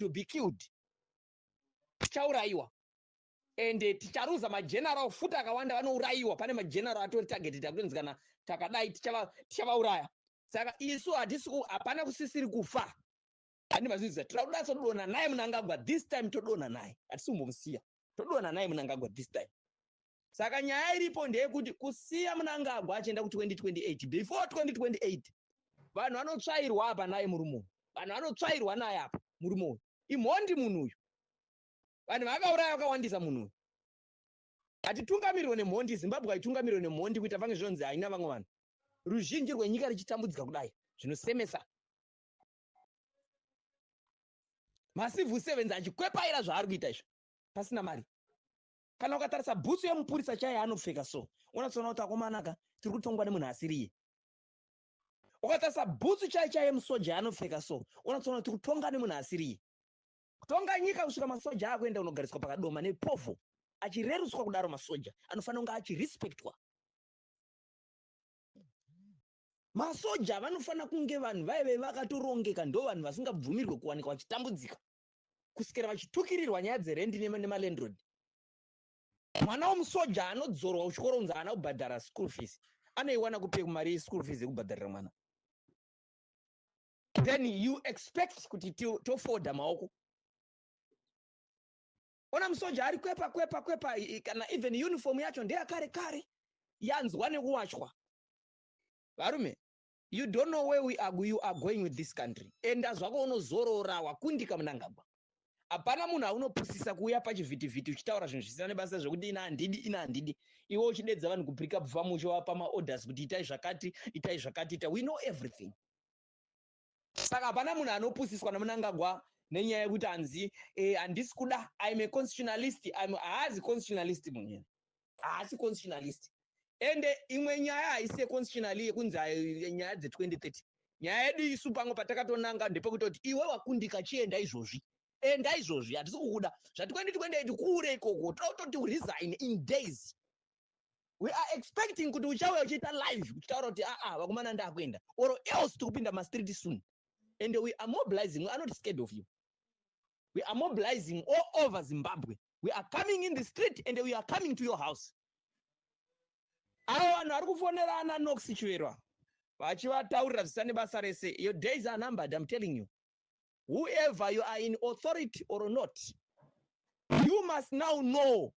to be killed. Tichaurayiwa ende ticharuza mageneral futi akawanda vanourayiwa. Pane mageneral atori targeted akutonzi kana takadai tichavauraya. Saka isu hatisi, hapana kusisiri kufa. Handi mazviziva, tira kuda todonha naye Munangagwa this time, todonha naye, hatisi kumbomusiya, todonha naye Munangagwa this time. Saka nyaya iripo ndeyekuti kusiya Munangagwa achienda ku2028, before 2028 vanhu vanotsvairwa apa naye murume uyu, vanhu vanotsvairwa naye apa murume uyu. Imhondi munhu uyu, vanhu vakauraya vakawandisa munhu uyu. Hatitungamirirwe nemhondi. Zimbabwe haitungamirirwe nemhondi kuita pange zvinonzi haina vamwe vanhu, ruzhinji rwenyika richitambudzika kudai, zvinosemesa. Macivil servants achikwepaira zvaari kuita izvo pasina mari. Kana ukatarisa bhutsu yemupurisa chaiye anopfeka so, unatsoona kuti akomanaka, tiri kutongwa nemunhu asiriye. Ukatarisa bhutsu chai chaiye yemusoja yaanopfeka so, unatsoona kuti kutonga nemunhu asiriye. Kutonga nyika kusvika masoja akuenda kunogariswa pakadoma nepovho, achireruswa kudaro. Masoja anofanira kunge achirespectwa. Masoja vanofanira kunge vanhu vaive vakatorongeka, ndo vanhu vasingabvumirwe kuwanikwa vachitambudzika, kusvikira vachitukirirwa nyaya dzerendi nemalandlord. Mwana womusoja anodzorwa kuchikoro kunzi haana kubhadhara school fees, anoiwana kupi mari yeschool fees yekubhadharira mwana? Then you expect kuti tofoda maoko? Ona musoja ari kwepa kwepa kwepa, kana even uniform yacho ndeyakare kare, yanzwa nekuwachwa. Varume, you don't know where we are, you are going with this country. Enda zvako unozorora, wakundika Munangagwa. Hapana munhu aunopusisa kuuya pachivhitivhiti uchitaura zvinhu zvisina nebasa zvekuti ina handidi, ina handidi, iwe uchidedza vanhu kuPricabe Farm, uchivapa maorders kuti itai zvakati, itai zvakati, ita. We know everything. Saka hapana munhu anopusiswa naMunangagwa nenyaya yekuti hanzi handisi kuda, I'm a constitutionalist. Haazi constitutionalist munhu, haasi constitutionalist. Ende imwe nyaya haisi yeconstitutionally yekunzi nyaya dze2030. Nyaya yedu isu pamwe patakatonanga ndepekutoti iwe wakundika, chienda izvozvi, enda izvozvi, hatisi kukuda. Zva2028 kure ikoko, toda kutoti resign in days. We are expecting kuti uchauya uchiita live uchitaura kuti aa, vakomana, ndakuenda, or else tikupinda mastreet soon. And we are mobilizing, we are not scared of you. We are mobilizing all over Zimbabwe. We are coming in the street and we are coming to your house. Avo vanhu vari kufonera ana Knox Chiverwa vachivataurira zvisina nebasa rese, your days are numbered, I'm telling you. Whoever you are in authority or not, you must now know.